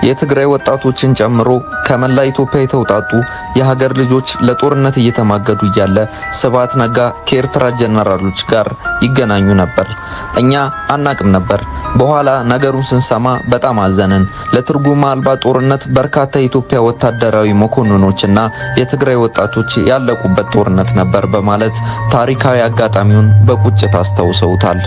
የትግራይ ወጣቶችን ጨምሮ ከመላ ኢትዮጵያ የተውጣጡ የሀገር ልጆች ለጦርነት እየተማገዱ እያለ ስብሃት ነጋ ከኤርትራ ጀነራሎች ጋር ይገናኙ ነበር። እኛ አናቅም ነበር። በኋላ ነገሩን ስንሰማ በጣም አዘንን። ለትርጉም አልባ ጦርነት በርካታ የኢትዮጵያ ወታደራዊ መኮንኖችና የትግራይ ወጣቶች ያለቁበት ጦርነት ነበር በማለት ታሪካዊ አጋጣሚውን በቁጭት አስታውሰውታል።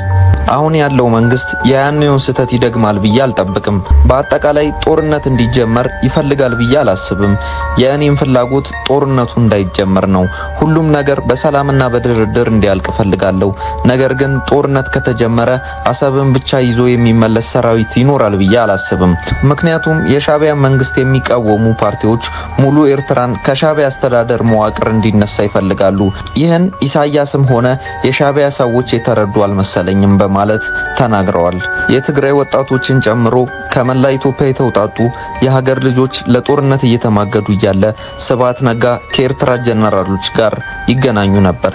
አሁን ያለው መንግስት የያኔውን ስህተት ይደግማል ብዬ አልጠብቅም። በአጠቃላይ ጦርነት እንዲጀመር ይፈልጋል ብዬ አላስብም። የእኔም ፍላጎት ጦርነቱ እንዳይጀመር ነው። ሁሉም ነገር በሰላምና በድርድር እንዲያልቅ እፈልጋለሁ። ነገር ግን ጦርነት ከተጀመረ አሰብን ብቻ ይዞ የሚመለስ ሰራዊት ይኖራል ብዬ አላስብም። ምክንያቱም የሻዕቢያ መንግስት የሚቃወሙ ፓርቲዎች ሙሉ ኤርትራን ከሻዕቢያ አስተዳደር መዋቅር እንዲነሳ ይፈልጋሉ። ይህን ኢሳያስም ሆነ የሻዕቢያ ሰዎች የተረዱ አልመሰለኝም በማለት ተናግረዋል። የትግራይ ወጣቶችን ጨምሮ ከመላ ኢትዮጵያ የተውጣጡ የሀገር ልጆች ለጦርነት እየተማገዱ እያለ ስብሃት ነጋ ከኤርትራ ጀነራሎች ጋር ይገናኙ ነበር።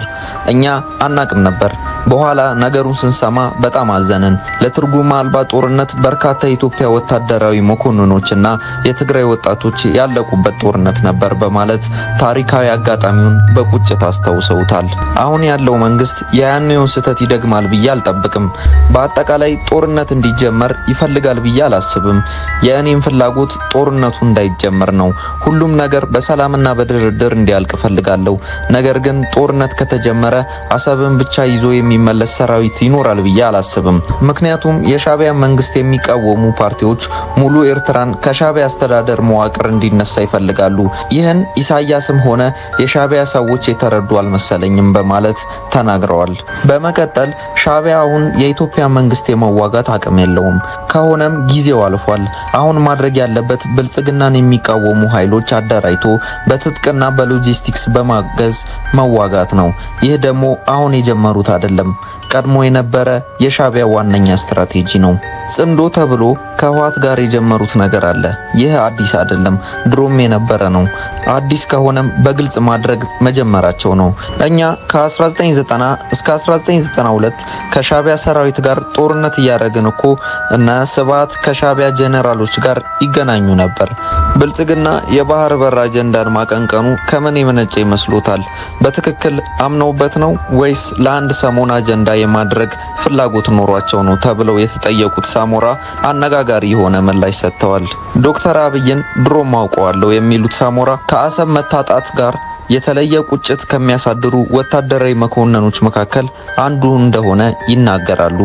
እኛ አናቅም ነበር። በኋላ ነገሩን ስንሰማ በጣም አዘንን። ለትርጉም አልባ ጦርነት በርካታ የኢትዮጵያ ወታደራዊ መኮንኖችና የትግራይ ወጣቶች ያለቁበት ጦርነት ነበር በማለት ታሪካዊ አጋጣሚውን በቁጭት አስታውሰውታል። አሁን ያለው መንግስት የያኔውን ስህተት ይደግማል ብዬ አልጠብቅም። በአጠቃላይ ጦርነት እንዲጀመር ይፈልጋል ብዬ አላስብም። የእኔም ፍላጎት ጦርነቱ እንዳይጀመር ነው። ሁሉም ነገር በሰላምና በድርድር እንዲያልቅ እፈልጋለሁ። ነገር ግን ጦርነት ከተጀመረ አሰብን ብቻ ይዞ የሚመለስ ሰራዊት ይኖራል ብዬ አላስብም። ምክንያቱም የሻዕቢያ መንግስት የሚቃወሙ ፓርቲዎች ሙሉ ኤርትራን ከሻዕቢያ አስተዳደር መዋቅር እንዲነሳ ይፈልጋሉ። ይህን ኢሳያስም ሆነ የሻዕቢያ ሰዎች የተረዱ አልመሰለኝም በማለት ተናግረዋል። በመቀጠል ሻዕቢያ አሁን የኢትዮጵያ መንግስት የመዋጋት አቅም የለውም። ከሆነም ጊዜው አልፏል። አሁን ማድረግ ያለበት ብልጽግናን የሚቃወሙ ኃይሎች አደራጅቶ በትጥቅና በሎጂስቲክስ በማገዝ መዋጋት ነው። ይህ ደግሞ አሁን የጀመሩት አይደለም፣ ቀድሞ የነበረ የሻዕቢያ ዋነኛ ስትራቴጂ ነው። ጽምዶ ተብሎ ከህወሓት ጋር የጀመሩት ነገር አለ። ይህ አዲስ አይደለም፣ ድሮም የነበረ ነው። አዲስ ከሆነም በግልጽ ማድረግ መጀመራቸው ነው። እኛ ከ1990 እስከ 1992 ከሻዕቢያ ሰራዊት ጋር ጦርነት እያደረግን እኮ እነ ስብሃት ከሻዕቢያ ጀነራሎች ጋር ይገናኙ ነበር። ብልጽግና የባህር በር አጀንዳን ማቀንቀኑ ከምን የመነጨ ይመስሎታል? በትክክል አምነውበት ነው ወይስ ለአንድ ሰሞን አጀንዳ የማድረግ ፍላጎት ኖሯቸው ነው ተብለው የተጠየቁት ሳሞራ አነጋጋሪ የሆነ ምላሽ ሰጥተዋል። ዶክተር አብይን ድሮም አውቀዋለሁ የሚሉት ሳሞራ ከአሰብ መታጣት ጋር የተለየ ቁጭት ከሚያሳድሩ ወታደራዊ መኮንኖች መካከል አንዱ እንደሆነ ይናገራሉ።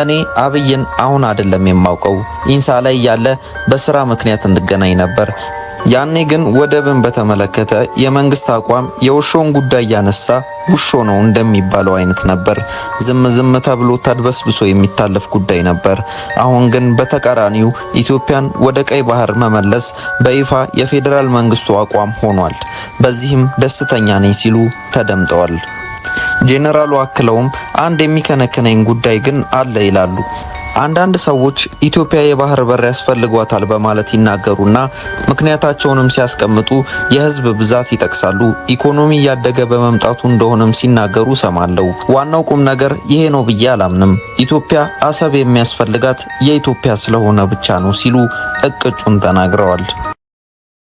እኔ አብይን አሁን አይደለም የማውቀው፣ ኢንሳ ላይ ያለ በስራ ምክንያት እንገናኝ ነበር። ያኔ ግን ወደብን በተመለከተ የመንግስት አቋም የውሾን ጉዳይ ያነሳ ውሾ ነው እንደሚባለው አይነት ነበር። ዝም ዝም ተብሎ ተድበስብሶ የሚታለፍ ጉዳይ ነበር። አሁን ግን በተቃራኒው ኢትዮጵያን ወደ ቀይ ባህር መመለስ በይፋ የፌዴራል መንግስቱ አቋም ሆኗል። በዚህም ደስተኛ ነኝ ሲሉ ተደምጠዋል። ጄኔራሉ አክለውም አንድ የሚከነክነኝ ጉዳይ ግን አለ ይላሉ። አንዳንድ ሰዎች ኢትዮጵያ የባህር በር ያስፈልጓታል በማለት ይናገሩና ምክንያታቸውንም ሲያስቀምጡ የህዝብ ብዛት ይጠቅሳሉ። ኢኮኖሚ እያደገ በመምጣቱ እንደሆነም ሲናገሩ ሰማለሁ። ዋናው ቁም ነገር ይሄ ነው ብዬ አላምንም። ኢትዮጵያ አሰብ የሚያስፈልጋት የኢትዮጵያ ስለሆነ ብቻ ነው ሲሉ እቅጩን ተናግረዋል።